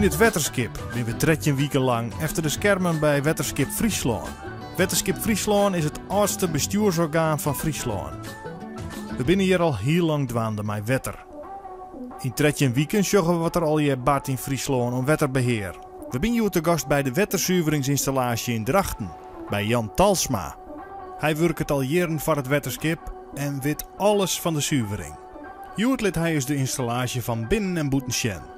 Yn it Wetterskip binne we 13 wiken lang efter de skermen by Wetterskip Fryslân. Wetterskip Fryslân is it âldste bestjoersorgaan fan Fryslân. We binne hjir al hiel lang dwaande mei wetter. Yn 13 wiken sjogge we wat der allegear bart yn Fryslân oan wetterbehear. We binne hjoed te gast by de wettersuveringsynstallaasje yn Drachten, by Jan Talsma. Hy wurket al jierren foar it wetterskip en wit alles fan de suvering. Hjoed lit hy ús de ynstallaasje fan binnen en bûten sjen.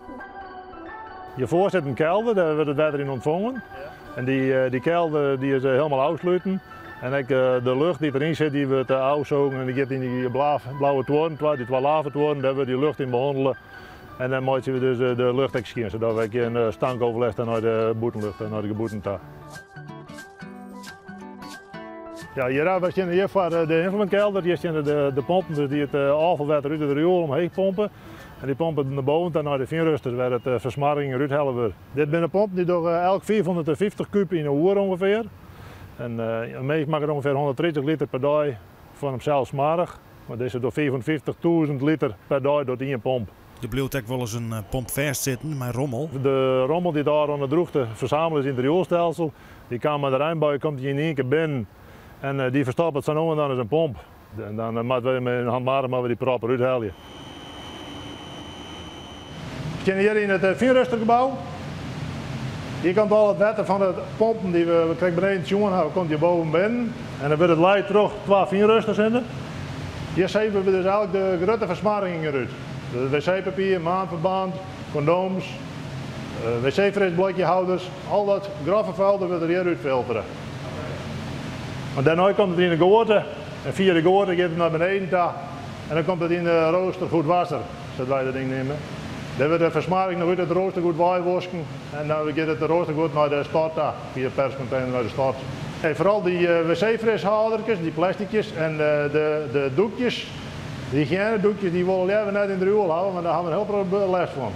Hjirfoar sit in kelder, dêr wurdt it wetter yn ûntfongen. En dy kelder dy is hielendal ôfsluten. En ek de lucht dy't deryn sit, dy wurdt ôfsogen en dy giet yn dy blauwe tuorren, dy twa lavatuorren, dêr wurdt dy lucht yn behannele. En dan meitsje we dus de lucht ek skjin, sadat we gjin stankoverlêst ha nei de bûtenlucht, nei de gebouwen ta. Ja, hjir wy steane hjir foar de ynfluïntkelder. Hjir steane de pompen dus dy't it ôffalwetter út it rioel omheech pompe. En dy pompe nei boven ta nei de fynrusters wêr it fersmoarging út helle wurdt. Dit binne pompen dy't dogge elk 550 kúb yn 'e oere ûngefear. En in minsk makket ûngefear 130 liter per dei fan himsels smoarch. Mar dizze docht 55.000 liter per dei docht ien pomp. Der bliuwt ek wolris in pomp fêstsitten mei rommel. De rommel dy't ôfrûne drûchte fersamele is yn it rioelstelsel, dy kaam mei de reinbui, komt dy yn ien kear binnen en dy ferstoppet sa no en dan ris in pomp. En dan moatte we mei handmatig moatte we dy prop derút helje. We steane hjir yn it fynrustergebou. Hjir komt al it wetter fan de pompen dy't we krekt beneden sjoen hawwe, komt hjir boven binnen. En dan wurdt it leid troch twa fynrusters hinne. Hjir sepe we dus elk de grutte fersmoargingen út. Wc-papier, maandverband, kondooms, wc-frisblokjehouders, al dat groffe vuil dat wurdt der hjir útfiltere. Want dêrnei komt it yn de goate en fia de goate giet it nei beneden ta en dan komt it yn de roostergoedwasser, sa't wy dat ding neame. Dêr wurdt de fersmoarging noch út it roostergoed weiwosken en dan giet it roostergoed nei de stort ta, fia de perskontener nei de stort. Hey, foaral dy wc-frishâlderkes, dy plestikjes en de doekjes, dy hygiënedoekjes, dy wolle leaver net yn it rioel hawwe, want dêr hawwe we in hiel protte lêst fan.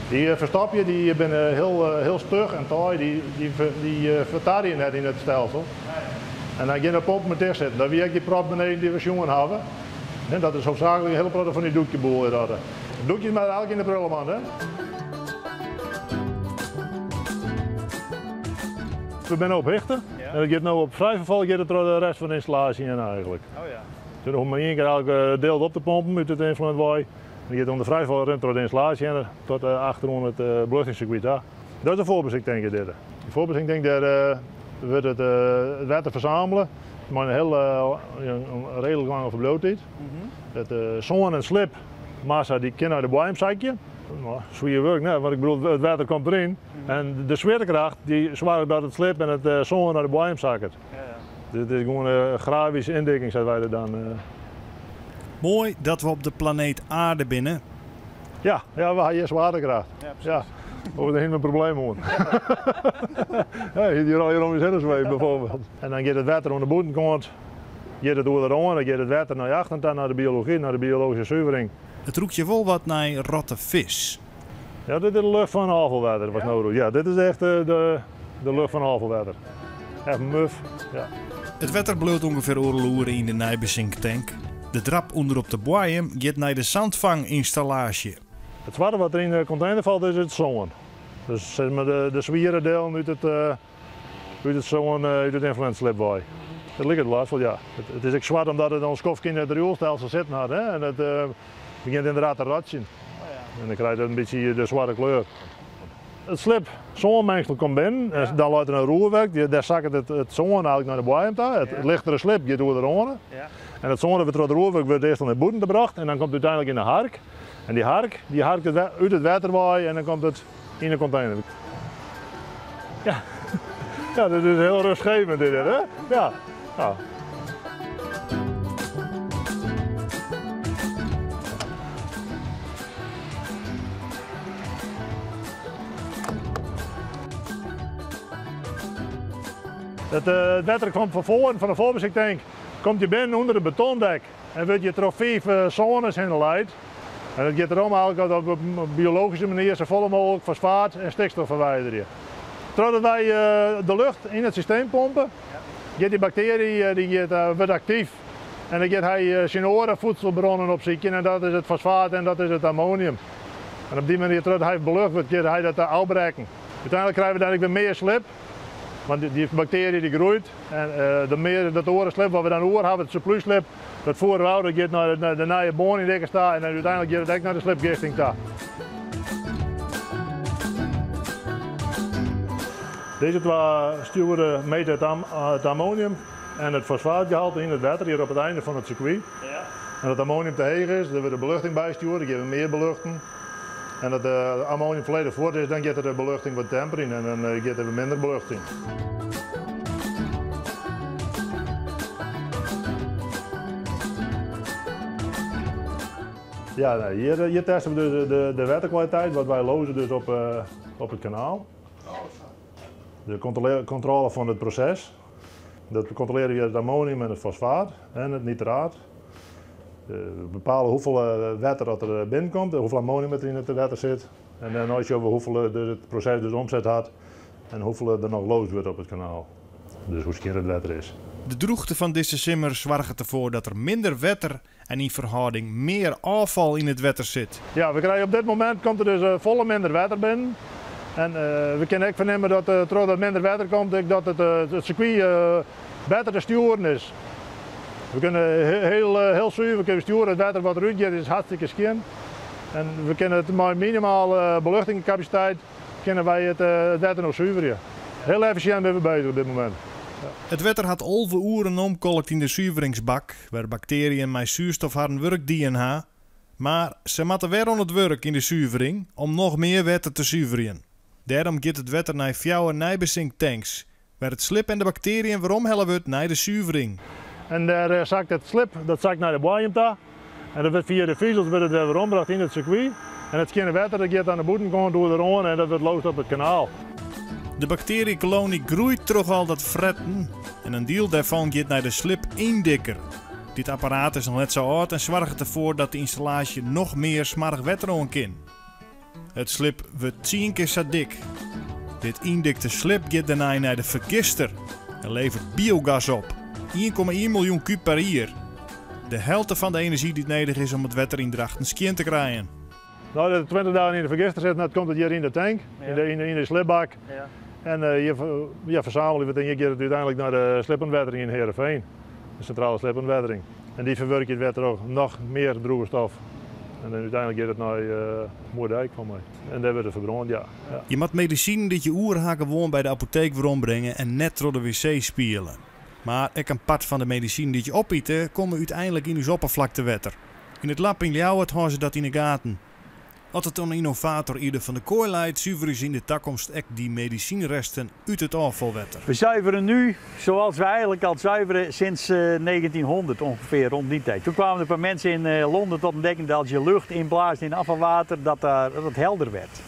Dy ferstopje, dy binne hiel stug en taai, dy fertarje net yn it stelsel. En dan gean de pompen mar ticht sitten. Dat wie ek dy prop beneden dy't we sjoen hawwe. Dat is hoofdzaaklik in hiele protte fan dy doekjeboel. Doekjes moatte elk yn de prullenmand, hè? We binne op hichte en it giet no op frij ferfal giet it troch de rest fan de ynstallaasje hinne eigentlik. Dus dan hoege we mar ien kear elk diel op te pompen út it ynfluïnt wei. Dan giet it ûnder frij ferfal rint troch de ynstallaasje hinne tot achteroan it beluchtingssirkwyt ta. Dat is de foarbesinktank dit. De foarbesinktank dêr wurdt it wetter fersamele mei in hiel in reedlik lange ferbliuwtiid. It sân en slibmassa dy kin nei de boaiem sakje. No, swier wurk net, want ik bedoel it wetter komt deryn en de swiertekracht dy soarget dat it slib en it sân nei de boaiem sakket. Dit is gewoan in gravyske yndikking sa't wy dat dan. Moai dat we op de planeet Aarde binne. Ja, ja, we ha hjir zwaartekracht. Ja, oars dan hiene we in probleem hân. Ja, hier al hier om ús hinne sweeft bijvoorbeeld. En dan giet it wetter oan de bûtenkant, giet it oer de râne, giet it wetter nei achteren ta, nei de biology, nei de biologyske suvering. It rûkt hjir wol wat nei rotte fisk. Ja, dit is de lucht fan ôffalwetter, wat no rûkt. Ja, dit is echt de lucht fan ôffalwetter. Echt muf, ja. It wetter bliuwt ûngefear oardel oere yn de neibesinktank. De drap ûnder op de boaiem giet nei de sandfangynstallaasje. It swarte wat der yn de kontener falt is it sân. Dus sis mar de swiere delen út it út it sân út it ynfluïntslib wei. It liket wol asfalt, ja. It is ek swart omdat it al in skoftke yn it rioelstelsel sitten hat, hè, en it begjint ynderdaad te rotsjen. En dan krijt it in bytsje de swarte kleur. It slib sânmengsel komt binnen en dan leit der in roerwurk, dêr sakket it sân eigentlik nei de boaiem ta. It lichtere slib giet oer de râne en it sân dat wurdt troch it roerwurk wurdt earst al nei bûten ta brocht en dan komt it úteinlik yn de hark. En dy hark dy harkt it út it wetter wei en dan komt it yn de kontener. Ja, ja, dit is hiel rustgevend dit, hè? Ja. Ja. It wetter komt fan foaren fan de foarbesiktank, komt hjir binnen ûnder it betondek en wurdt hjir troch fiif sônes hinne leid. En it giet derom eigentlik dat we op biologyske manier safolle mooglik fosfaat en stikstof ferwiderje. Trochdat wy de lucht yn it systeem pompe, giet dy baktearje dy giet, wurdt aktyf en dan giet hy syn oare voedselbronnen opsykjen en dat is it fosfaat en dat is it ammonium. En op dy manier, trochdat hy belucht wurdt, giet hy dat ôfbrekken. Uteinlik krije we dan ek wer mear slib, want dy baktearje dy groeit. En de mear dat oare slib wat we dan oer hawwe, it surplusslib, dat foere we ôf, dat giet nei de nije boarn yn Dikkers ta en dan úteinlik giet it ek nei de slibgisting ta. Dizze twa stjoeren mete it ammonium en it fosfaatgehalte yn it wetter hjir op it einde fan it sirkwy. En as it ammonium te heech is, dan wurdt de beluchting bystjoerd, dan gean we mear beluchten. En as de ammonium folledich fuort is, dan giet der de beluchting wat temperjen en dan giet der wer minder beluchting. Ja, nee, hjir, hjir testen we dus de, de wetterkwaliteit, wat wy loze dus op, op it kanaal. De kontrôle fan it proses. Dat kontrolearje we it ammonium en it fosfaat en it nitraat. We bepale hoefolle wetter dat der binnenkomt, hoefolle ammonium der yn it wetter sit. En dêrnei sjogge we hoefolle dus it proses dus omset hat en hoefolle der noch loosd wurdt op it kanaal. Dus hoe skjin it wetter is. De drûchte fan dizze simmer soarget derfoar dat der minder wetter en yn ferhâlding mear ôffal yn it wetter sit. Ja, we krije op dit momint komt der dus folle minder wetter binnen. En we kinne ek fernimme dat trochdat minder wetter komt ek dat it it sirkwy better te stjoeren is. We kinne hiel hiel suver kinne we stjoere, it wetter wat derút giet is hartstikke skjin. En we kinne it mei minimale beluchtingkapasiteit kinne wy it wetter no suverje. Hiel effisjint binne we bezich op dit momint. It wetter hat 11 oeren omkolkt yn de suveringsbak, wêr baktearjen mei suerstof harren wurk dien ha. Mar se moatte wer oan it wurk yn de suvering om noch mear wetter te suverjen. Dêrom giet it wetter nei fjouwer neibesinktanks, wêr it slib en de baktearjen weromhelle wurdt nei de suvering. En dêr sakt it slib, dat sakt nei de boaiem ta. En dat wurdt fia de fizels wurdt it wer werombrocht yn it sirkwy. En it skjinne wetter dat giet aan de bûtenkant oer de râne en dat wurdt loosd op it kanaal. De baktearjekolony groeit troch al dat fretten en in diel dêrfan giet nei de slib-yndikker. Dit apparaat is noch net sa âld en soarget derfoar dat de ynstallaasje noch mear smoarch wetter oan kin. It slib wurdt tsien kear sa dik. Dit yndikte slib giet dêrnei nei de fergister en leveret biogas op, 1,1 miljoen kúb per jier. De helte fan de enerzjy dy't nedich is om it wetter yn Drachten skjin te krijen. Neidat it 20 dagen yn de fergister sit, dan komt it hjir yn de tank, yn de slibbak. En hjir ja, fersamelje we it en hjir giet it úteinlik nei de slibûntwettering yn Heerenveen, de sintrale slibûntwettering. En dy ferwurkje it wer troch noch mear drûge stof. En dan úteinlik giet it nei Moerdijk fan my. En dêr wurdt it ferbrând, ja. Ja. Je moat medisinen dy't je oer ha gewoan by de apoteek werombringe en net troch de wc spiele. Mar ek in part fan de medisinen dy't je opite komme úteinlik yn ús opperflaktewetter. Yn it lab yn Ljouwert hâlde se dat yn 'e gaten. As it oan ynnovator Yde van der Kooi leit, suverje se yn de takomst ek dy medisynresten út it ôffalwetter. We zuiveren nu zoals we eigenlijk al zuiveren sinds 1900 ongeveer, rond die tijd. Toen kwamen er een paar mensen in Londen tot ontdekking dat als je lucht inblaast in afvalwater, dat, daar, dat het helder werd.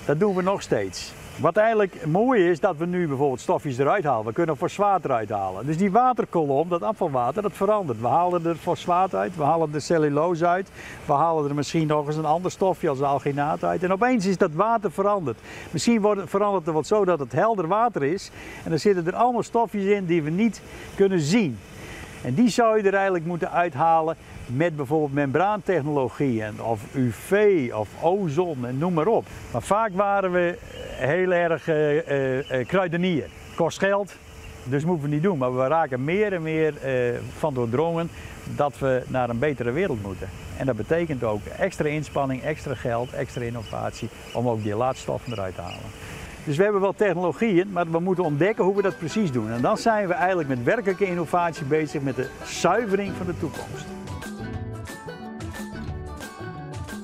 Dat doen we nog steeds. Wat eigenlijk mooi is, dat we nu bijvoorbeeld stofjes eruit halen. We kunnen fosfaat eruit halen. Dus die waterkolom, dat afvalwater, dat verandert. We halen er fosfaat uit, we halen er cellulose uit. We halen er misschien nog eens een ander stofje als alginaat uit. En opeens is dat water veranderd. Misschien wordt, verandert het wat zo dat het helder water is. En dan zitten er allemaal stofjes in die we niet kunnen zien. En die zou je er eigenlijk moeten uithalen met bijvoorbeeld membraantechnologie en of UV of ozon en noem maar op. Maar vaak waren we heel erg kruidenier. Kost geld, dus moeten we niet doen. Maar we raken meer en meer van doordrongen dat we naar een betere wereld moeten. En dat betekent ook extra inspanning, extra geld, extra innovatie om ook die laadstoffen eruit te halen. Dus we hebben wel technologieën, maar we moeten ontdekken hoe we dat precies doen. En dan zijn we eigenlijk met werkelijke innovatie bezig met de zuivering van de toekomst.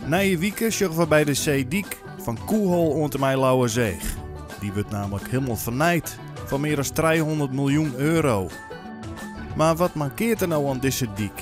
Nije wike sjogge we by de seedyk fan Koehoal oant en mei Lauwerseach. Dy wurdt namelijk hielendal fernijd foar mear as 300 miljoen euro. Mar wat mankeart der no oan dizze dyk?